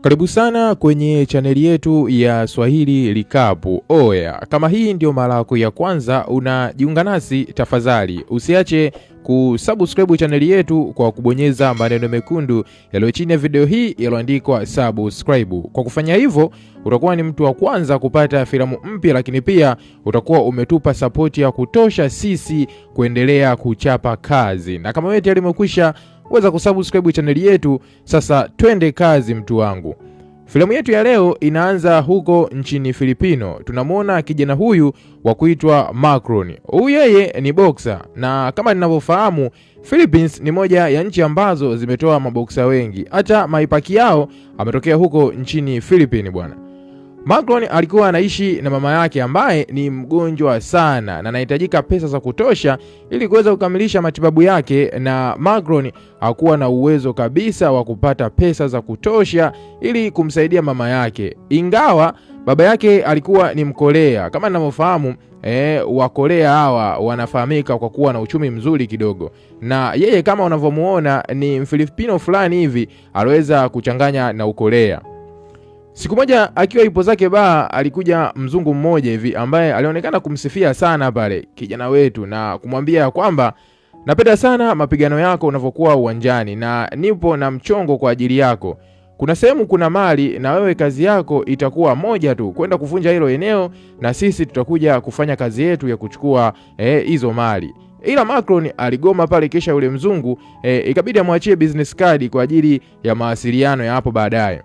Karibu sana kwenye chaneli yetu ya Swahili Recap. Oya, kama hii ndio mara yako ya kwanza unajiunga nasi, tafadhali usiache kusubscribe chaneli yetu kwa kubonyeza maneno mekundu yaliyo chini ya video hii yaliyoandikwa subscribe. Kwa kufanya hivyo, utakuwa ni mtu wa kwanza kupata filamu mpya, lakini pia utakuwa umetupa sapoti ya kutosha sisi kuendelea kuchapa kazi. Na kama wewe tayari umekwisha weza kusubscribe chaneli yetu, sasa twende kazi mtu wangu. Filamu yetu ya leo inaanza huko nchini Filipino. Tunamwona kijana huyu wa kuitwa Macron. Huyu yeye ni boxer, na kama ninavyofahamu Philippines ni moja ya nchi ambazo zimetoa maboksa wengi. Hata maipaki yao ametokea huko nchini Philippines bwana. Macron alikuwa anaishi na mama yake ambaye ni mgonjwa sana na anahitajika pesa za kutosha ili kuweza kukamilisha matibabu yake, na Macron hakuwa na uwezo kabisa wa kupata pesa za kutosha ili kumsaidia mama yake, ingawa baba yake alikuwa ni Mkorea. Kama ninavyofahamu, Wakorea hawa wanafahamika kwa kuwa na uchumi mzuri kidogo, na yeye kama unavyomuona ni Mfilipino fulani hivi aliweza kuchanganya na Ukorea. Siku moja akiwa yupo zake baa, alikuja mzungu mmoja hivi ambaye alionekana kumsifia sana pale kijana wetu na kumwambia kwamba napenda sana mapigano yako unavyokuwa uwanjani na nipo na mchongo kwa ajili yako. Kuna sehemu kuna mali na wewe kazi yako itakuwa moja tu, kwenda kuvunja hilo eneo na sisi tutakuja kufanya kazi yetu ya kuchukua hizo mali. Ila Macron aligoma pale, kisha yule mzungu ikabidi amwachie business card kwa ajili ya mawasiliano ya hapo baadaye.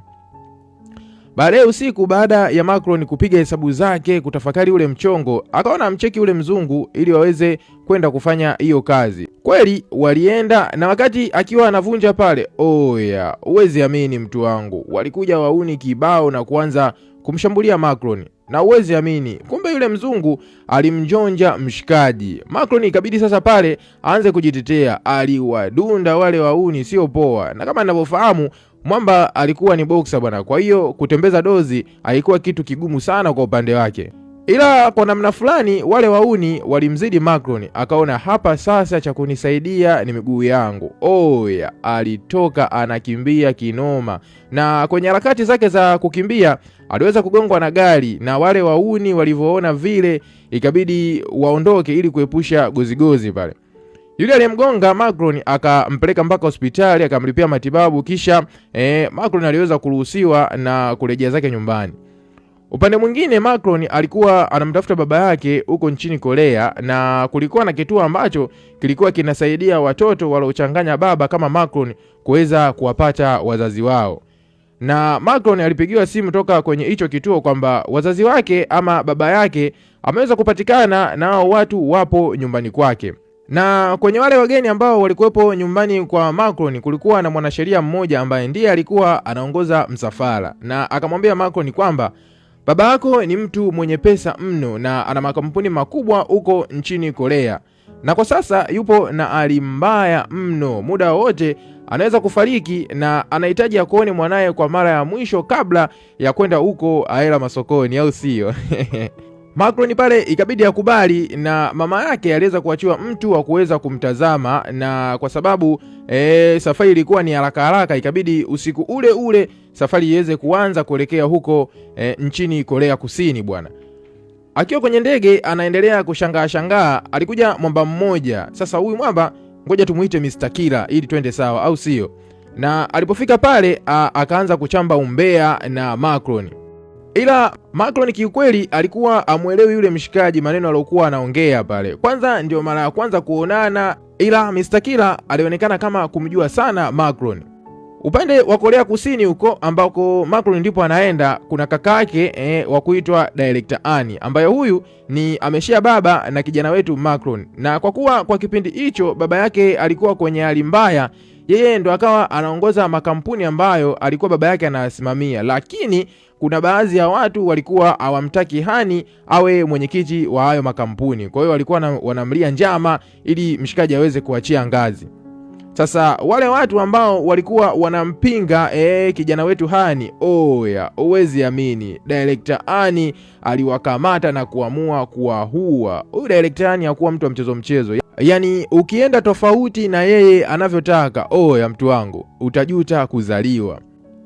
Baadaye usiku, baada ya Macron kupiga hesabu zake kutafakari ule mchongo, akaona amcheki ule mzungu ili waweze kwenda kufanya hiyo kazi. Kweli walienda, na wakati akiwa anavunja pale, oya, huwezi amini mtu wangu, walikuja wauni kibao na kuanza kumshambulia Macron. Na huwezi amini, kumbe yule mzungu alimjonja mshikaji. Macron ikabidi sasa pale aanze kujitetea, aliwadunda wale wauni sio poa. Na kama ninavyofahamu Mwamba alikuwa ni boxer bwana, kwa hiyo kutembeza dozi haikuwa kitu kigumu sana kwa upande wake. Ila kwa namna fulani wale wauni walimzidi Macron, akaona hapa sasa cha kunisaidia ni miguu yangu. Oya, alitoka anakimbia kinoma, na kwenye harakati zake za kukimbia aliweza kugongwa na gari, na wale wauni walivyoona vile ikabidi waondoke ili kuepusha gozigozi pale. Yule aliyemgonga Macron akampeleka mpaka hospitali akamlipia matibabu, kisha Macron aliweza kuruhusiwa na kurejea zake nyumbani. Upande mwingine, Macron alikuwa anamtafuta baba yake huko nchini Korea, na kulikuwa na kituo ambacho kilikuwa kinasaidia watoto waliochanganya baba kama Macron kuweza kuwapata wazazi wao. Na Macron alipigiwa simu toka kwenye hicho kituo kwamba wazazi wake ama baba yake ameweza kupatikana na hao watu wapo nyumbani kwake. Na kwenye wale wageni ambao walikuwepo nyumbani kwa Macron kulikuwa na mwanasheria mmoja ambaye ndiye alikuwa anaongoza msafara, na akamwambia Macron kwamba baba yako ni mtu mwenye pesa mno na ana makampuni makubwa huko nchini Korea, na kwa sasa yupo na hali mbaya mno, muda wote anaweza kufariki na anahitaji akuone mwanaye kwa mara ya mwisho kabla ya kwenda huko aela masokoni, au sio? Macron pale ikabidi akubali, na mama yake aliweza kuachiwa mtu wa kuweza kumtazama, na kwa sababu safari ilikuwa ni haraka haraka, ikabidi usiku ule ule safari iweze kuanza kuelekea huko nchini Korea Kusini bwana. Akiwa kwenye ndege anaendelea kushangaa shangaa, alikuja mwamba mmoja. Sasa huyu mwamba ngoja tumuite Mr. Killer ili twende sawa, au sio? Na alipofika pale akaanza kuchamba umbea na Macron. Ila Macron kiukweli alikuwa amuelewi yule mshikaji maneno aliyokuwa anaongea pale. Kwanza ndio mara ya kwanza kuonana, ila Mr. Killer alionekana kama kumjua sana Macron. Upande wa Korea Kusini huko ambako Macron ndipo anaenda, kuna kakake wa kuitwa Director Ani ambaye huyu ni ameshia baba na kijana wetu Macron. Na kwa kuwa kwa kipindi hicho baba yake alikuwa kwenye hali mbaya, yeye ndo akawa anaongoza makampuni ambayo alikuwa baba yake anasimamia, lakini kuna baadhi ya watu walikuwa hawamtaki Hani awe mwenyekiti wa hayo makampuni. Kwa hiyo walikuwa wanamlia njama ili mshikaji aweze kuachia ngazi. Sasa wale watu ambao walikuwa wanampinga kijana wetu Hani, oya, huwezi amini, Director Ani aliwakamata na kuamua kuwaua. Huyu Director Ani hakuwa mtu wa mchezo mchezo. Yaani ukienda tofauti na yeye anavyotaka, oya mtu wangu, utajuta kuzaliwa.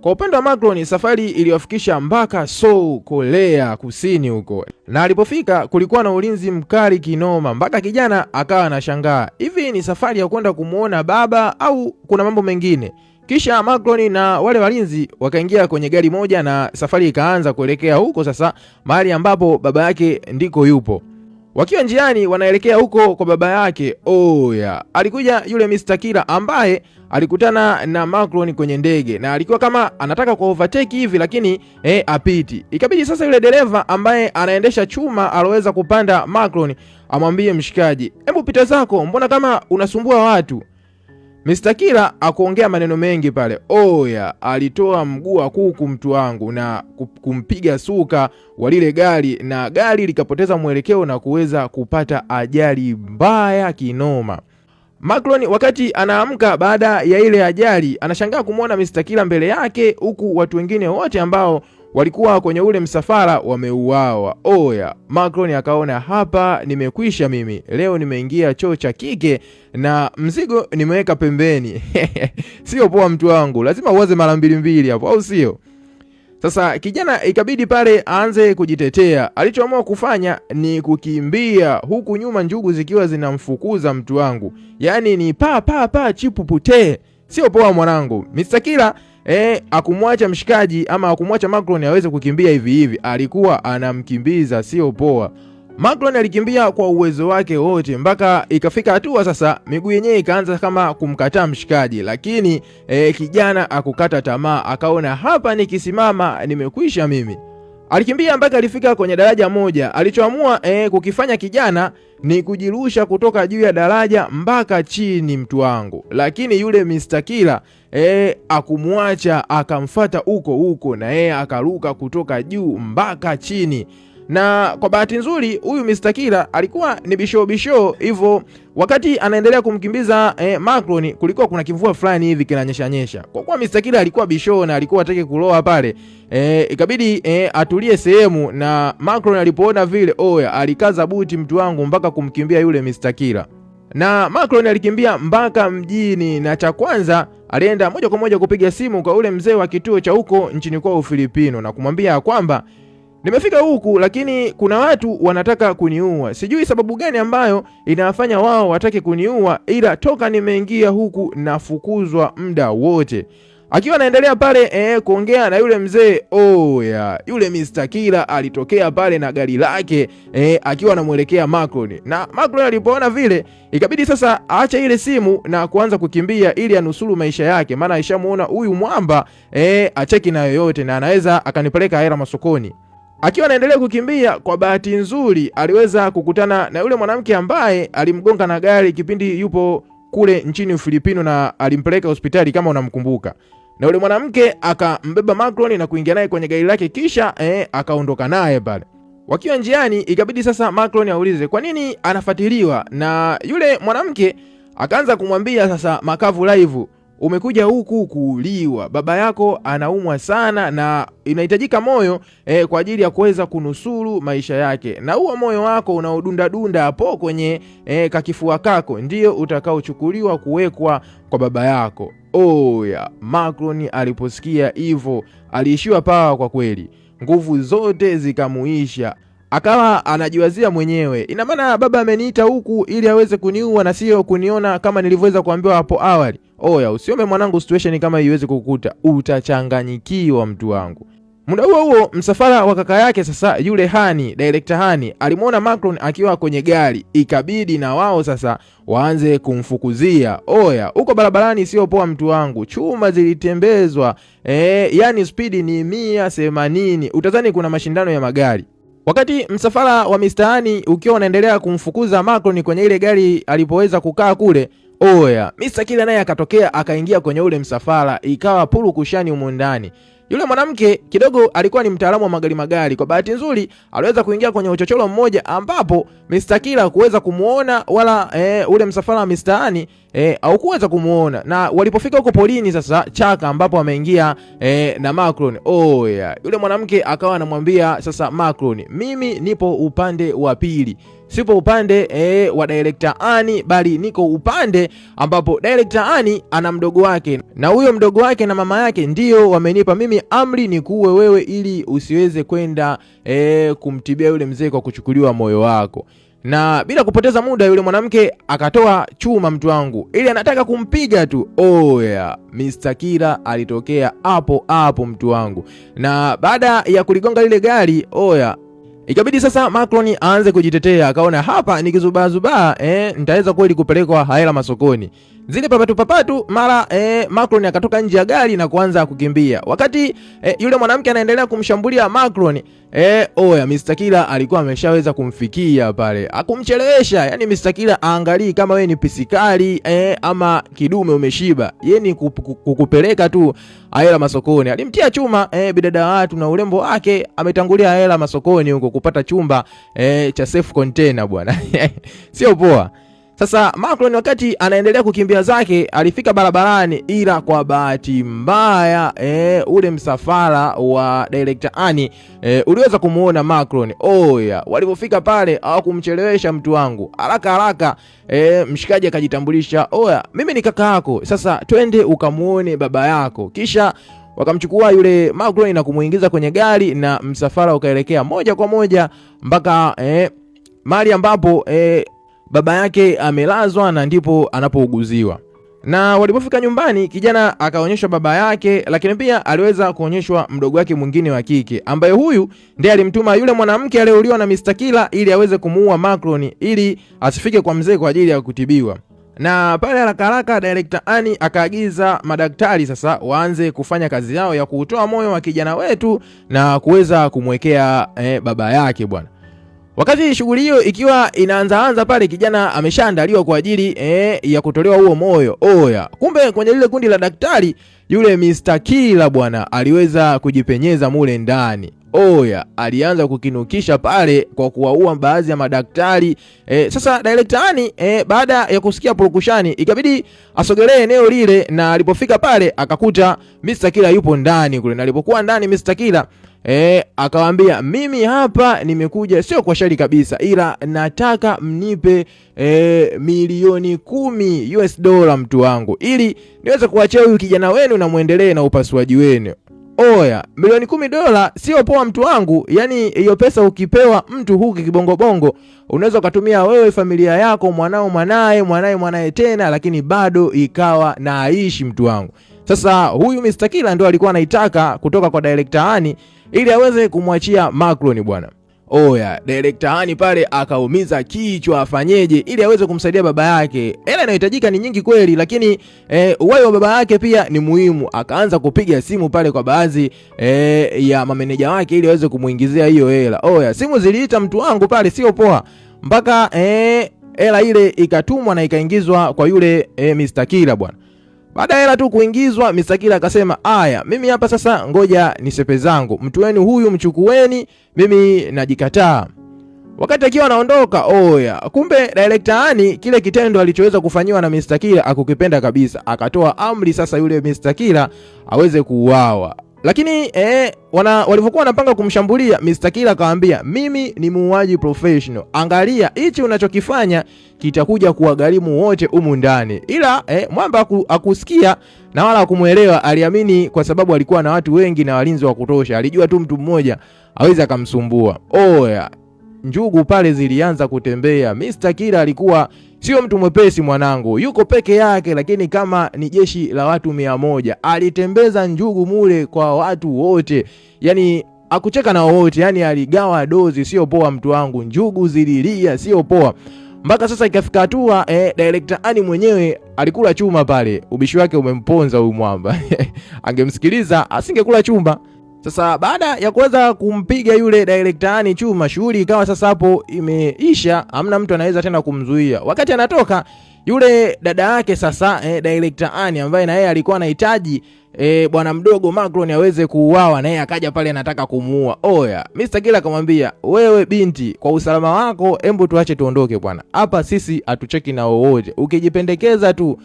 Kwa upande wa Macron, safari iliwafikisha mpaka Seoul, Korea Kusini huko, na alipofika kulikuwa na ulinzi mkali kinoma, mpaka kijana akawa anashangaa, hivi ni safari ya kwenda kumuona baba au kuna mambo mengine? Kisha Macron na wale walinzi wakaingia kwenye gari moja na safari ikaanza kuelekea huko sasa mahali ambapo baba yake ndiko yupo. Wakiwa njiani wanaelekea huko kwa baba yake, oya, alikuja yule Mr. Killer ambaye alikutana na Macron kwenye ndege na alikuwa kama anataka ku overtake hivi, lakini apiti. Ikabidi sasa yule dereva ambaye anaendesha chuma aloweza kupanda Macron amwambie mshikaji, hebu pita zako, mbona kama unasumbua watu. Mr. Killer akuongea maneno mengi pale. Oya, alitoa mguu wa kuku mtu wangu na kumpiga suka wa lile gari, na gari likapoteza mwelekeo na kuweza kupata ajali mbaya kinoma. Macron wakati anaamka baada ya ile ajali, anashangaa kumwona Mr. Killer mbele yake, huku watu wengine wote ambao walikuwa kwenye ule msafara wameuawa. Oya, Macron akaona hapa nimekwisha mimi. Leo nimeingia choo cha kike na mzigo nimeweka pembeni. Sio poa mtu wangu, lazima uwaze mara mbili mbili hapo, au sio? Sasa kijana ikabidi pale aanze kujitetea. Alichoamua kufanya ni kukimbia huku nyuma njugu zikiwa zinamfukuza mtu wangu. Yaani ni pa pa pa chipu pute. Sio poa mwanangu. Mr. Killer akumwacha mshikaji ama akumwacha Macron aweze kukimbia hivi hivi. Alikuwa anamkimbiza, sio poa. Macron alikimbia kwa uwezo wake wote mpaka ikafika hatua sasa miguu yenyewe ikaanza kama kumkataa mshikaji, lakini kijana akukata tamaa, akaona hapa nikisimama nimekwisha mimi. Alikimbia mpaka alifika kwenye daraja moja. Alichoamua kukifanya kijana ni kujirusha kutoka juu ya daraja mpaka chini mtu wangu. Lakini yule Mr. Killer akumwacha, akamfuata huko huko na yeye akaruka kutoka juu mpaka chini. Na kwa bahati nzuri huyu Mr. Killer alikuwa ni bisho bisho, hivyo wakati anaendelea kumkimbiza Macron kulikuwa kuna kimvua fulani hivi kinanyesha nyesha. Kwa kuwa Mr. Killer alikuwa bisho na alikuwa hataki kuloa pale, ikabidi atulie sehemu, na Macron alipoona vile, oya, alikaza buti mtu wangu mpaka kumkimbia yule Mr. Killer. Na Macron alikimbia mpaka mjini, na cha kwanza alienda moja kwa moja kupiga simu kwa ule mzee wa kituo cha huko nchini kwao Ufilipino na kumwambia kwamba nimefika huku lakini kuna watu wanataka kuniua. Sijui sababu gani ambayo inawafanya wao watake kuniua, ila toka nimeingia huku nafukuzwa muda wote. Akiwa anaendelea pale kuongea na yule mzee, oya, yule Mr. Killer alitokea pale na gari lake akiwa anamuelekea Macron. Na Macron alipoona vile ikabidi sasa aache ile simu na kuanza kukimbia ili anusuru maisha yake, maana aishamuona huyu mwamba acheki na yoyote na anaweza akanipeleka hela masokoni. Akiwa anaendelea kukimbia, kwa bahati nzuri aliweza kukutana na yule mwanamke ambaye alimgonga na gari kipindi yupo kule nchini Ufilipino na alimpeleka hospitali kama unamkumbuka. Na yule mwanamke akambeba Macron na kuingia naye kwenye gari lake, kisha akaondoka naye pale. Wakiwa njiani ikabidi sasa Macron aulize kwa nini anafuatiliwa, na yule mwanamke akaanza kumwambia sasa, makavu live, umekuja huku kuuliwa, baba yako anaumwa sana na inahitajika moyo kwa ajili ya kuweza kunusuru maisha yake, na huo moyo wako unaodunda dunda hapo kwenye kakifua kako ndio utakaochukuliwa kuwekwa kwa baba yako. Oya, Macron aliposikia hivyo aliishiwa pawa kwa kweli, nguvu zote zikamuisha. Akawa anajiwazia mwenyewe, ina maana baba ameniita huku ili aweze kuniua na sio kuniona kama nilivyoweza kuambiwa hapo awali. Oya, usiome mwanangu situation kama iweze kukukuta, utachanganyikiwa mtu wangu. Muda huo huo msafara wa kaka yake sasa yule Hani, director Hani, alimuona Macron akiwa kwenye gari, ikabidi na wao sasa waanze kumfukuzia. Oya, huko barabarani sio poa mtu wangu, chuma zilitembezwa, yani speed ni 180, utadhani kuna mashindano ya magari. Wakati msafara wa Mr. Hani ukiwa unaendelea kumfukuza Macron kwenye ile gari alipoweza kukaa kule, oya, Mr. Killer naye akatokea akaingia kwenye ule msafara, ikawa pulu kushani humo ndani. Yule mwanamke kidogo alikuwa ni mtaalamu wa magari magari. Kwa bahati nzuri aliweza kuingia kwenye uchochoro mmoja ambapo Mr. Killer kuweza kumuona wala ule msafara wa Mr. Hani haukuweza kumuona. Na walipofika huko polini sasa chaka ambapo ameingia na Macron, oya, yule mwanamke akawa anamwambia sasa Macron, mimi nipo upande wa pili, sipo upande wa Director Ani, bali niko upande ambapo Director Ani ana mdogo wake, na huyo mdogo wake na mama yake ndio wamenipa mimi amri nikuue wewe ili usiweze kwenda kumtibia yule mzee kwa kuchukuliwa moyo wako. Na bila kupoteza muda yule mwanamke akatoa chuma mtu wangu, ili anataka kumpiga tu. Oh yeah, Mr. Killer alitokea hapo hapo mtu wangu. Na baada ya kuligonga lile gari, oh yeah, ikabidi sasa Macron aanze kujitetea. Akaona hapa nikizubaa nitaweza kweli kupelekwa hela masokoni. Zile papatu papatu, mara Macron akatoka nje ya gari na kuanza kukimbia. Wakati yule mwanamke anaendelea kumshambulia Macron, oya, Mr. Killer alikuwa ameshaweza kumfikia pale. Akumchelewesha. Yani Mr. Killer aangalii kama wewe ni pisikali ama kidume umeshiba. Yeye ni kukupeleka tu hela masokoni. Alimtia chuma bidada watu na urembo wake, ametangulia hela masokoni huko kupata chumba cha safe container bwana. Sio poa. Sasa Macron wakati anaendelea kukimbia zake alifika barabarani, ila kwa bahati mbaya ule msafara wa Director Ani uliweza kumuona Macron. Oh yeah, walipofika pale hawakumchelewesha mtu wangu. Haraka haraka mshikaji akajitambulisha, oh yeah, mimi ni kaka yako, sasa twende ukamuone baba yako. Kisha wakamchukua yule Macron na kumuingiza kwenye gari na msafara ukaelekea moja kwa moja mpaka mahali ambapo baba yake amelazwa na ndipo anapouguziwa. Na walipofika nyumbani kijana akaonyeshwa baba yake, lakini pia aliweza kuonyeshwa mdogo wake mwingine wa kike ambaye huyu ndiye alimtuma yule mwanamke aliyeuliwa na Mr. Killer ili aweze kumuua Macron ili asifike kwa mzee kwa ajili ya kutibiwa. Na pale haraka haraka Director Ani akaagiza madaktari sasa waanze kufanya kazi yao ya kuutoa moyo wa kijana wetu na kuweza kumwekea baba yake bwana. Wakati shughuli hiyo ikiwa inaanza pale, kijana ameshaandaliwa kwa ajili ya kutolewa huo moyo. Oya, kumbe kwenye lile kundi la daktari yule Mr. Killer bwana aliweza kujipenyeza mule ndani. Oya, alianza kukinukisha pale kwa kuwaua baadhi ya madaktari. Sasa Director Ani baada ya kusikia purukushani ikabidi asogelee eneo lile, na alipofika pale akakuta Mr. Killer yupo ndani kule. Na alipokuwa ndani Mr. Killer akawaambia, mimi hapa nimekuja sio kwa shari kabisa, ila nataka mnipe milioni 10 US dollar mtu wangu, ili niweze kuachia huyu kijana wenu na muendelee na upasuaji wenu. Oya, milioni $10 sio poa mtu wangu. Yani hiyo pesa ukipewa mtu huku kibongo bongo unaweza ukatumia wewe, familia yako, mwanao, mwanae, mwanae, mwanae tena, lakini bado ikawa na aishi mtu wangu. Sasa huyu Mr. Killer ndo alikuwa anaitaka kutoka kwa Director Ani ili aweze kumwachia Macron bwana. Oya, Director Ani pale akaumiza kichwa afanyeje ili aweze kumsaidia baba yake. Hela inayohitajika ni nyingi kweli, lakini uhai wa baba yake pia ni muhimu. Akaanza kupiga simu pale kwa baadhi ya mameneja wake ili aweze kumuingizia hiyo hela. Oya, simu ziliita mtu wangu pale sio poa, mpaka hela ile ikatumwa na ikaingizwa kwa yule Mr. Killer bwana. Baada hela tu kuingizwa, Mr. Killer akasema, aya, mimi hapa sasa ngoja nisepe zangu, mtu wenu huyu mchukueni, mimi najikataa. Wakati akiwa anaondoka, oya, kumbe Director Ani kile kitendo alichoweza kufanyiwa na Mr. Killer akukipenda kabisa. Akatoa amri sasa yule Mr. Killer aweze kuuawa. Lakini walivyokuwa wanapanga kumshambulia, Mr. Killer akawaambia, mimi ni muuaji professional. Angalia hichi unachokifanya kitakuja kuwagharimu wote humu ndani. Ila mwamba akusikia na wala hakumuelewa, aliamini kwa sababu alikuwa na watu wengi na walinzi wa kutosha. Alijua tu mtu mmoja hawezi akamsumbua. Oya, njugu pale zilianza kutembea. Mr. Killer alikuwa sio mtu mwepesi mwanangu, yuko peke yake, lakini kama ni jeshi la watu 100 alitembeza njugu mule kwa watu wote. Yani akucheka na wote, yani aligawa dozi sio poa mtu wangu, njugu zililia sio poa. Mpaka sasa ikafika hatua Director Ani mwenyewe alikula chuma pale. Ubishi wake umemponza huyu mwamba. Angemsikiliza asingekula chuma. Sasa baada ya kuweza kumpiga yule Director Ani chuma, shughuli ikawa sasa hapo imeisha, hamna mtu anaweza tena kumzuia. Wakati anatoka yule dada yake sasa Director Ani ambaye na yeye alikuwa anahitaji bwana mdogo Macron aweze kuuawa, na yeye akaja pale anataka kumuua. Oya, Mr. Killer akamwambia, wewe binti, kwa usalama wako hebu tuache tuondoke bwana. Hapa sisi hatucheki na wowote. Ukijipendekeza tu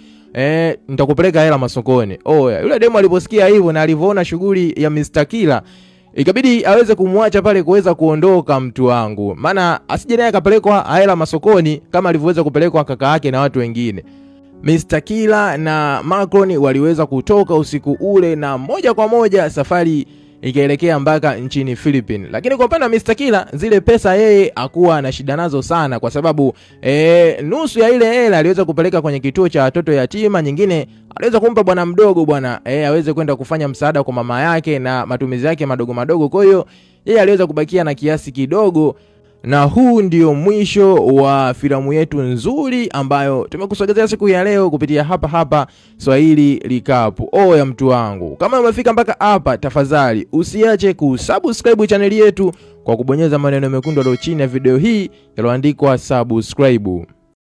nitakupeleka hela masokoni. Oya, yule demo aliposikia hivyo na alivyoona shughuli ya Mr. Killer Ikabidi aweze kumwacha pale kuweza kuondoka mtu wangu, maana asije naye akapelekwa hela masokoni kama alivyoweza kupelekwa kaka yake na watu wengine. Mr. Kila na Macron waliweza kutoka usiku ule na moja kwa moja safari ikaelekea mpaka nchini Philippines. Lakini kwa upande wa Mr. Kila, zile pesa yeye hakuwa na shida nazo sana, kwa sababu nusu ya ile hela aliweza kupeleka kwenye kituo cha watoto yatima, nyingine aliweza kumpa bwana mdogo bwana aweze kwenda kufanya msaada kwa mama yake na matumizi yake madogo madogo. Kwa hiyo yeye aliweza kubakia na kiasi kidogo. Na huu ndio mwisho wa filamu yetu nzuri ambayo tumekusogezea siku ya leo kupitia hapa hapa Swahili Recap. Oya mtu wangu, kama umefika mpaka hapa, tafadhali usiache kusubscribe chaneli yetu kwa kubonyeza maneno mekundu yaliyo chini ya video hii yaliyoandikwa subscribe.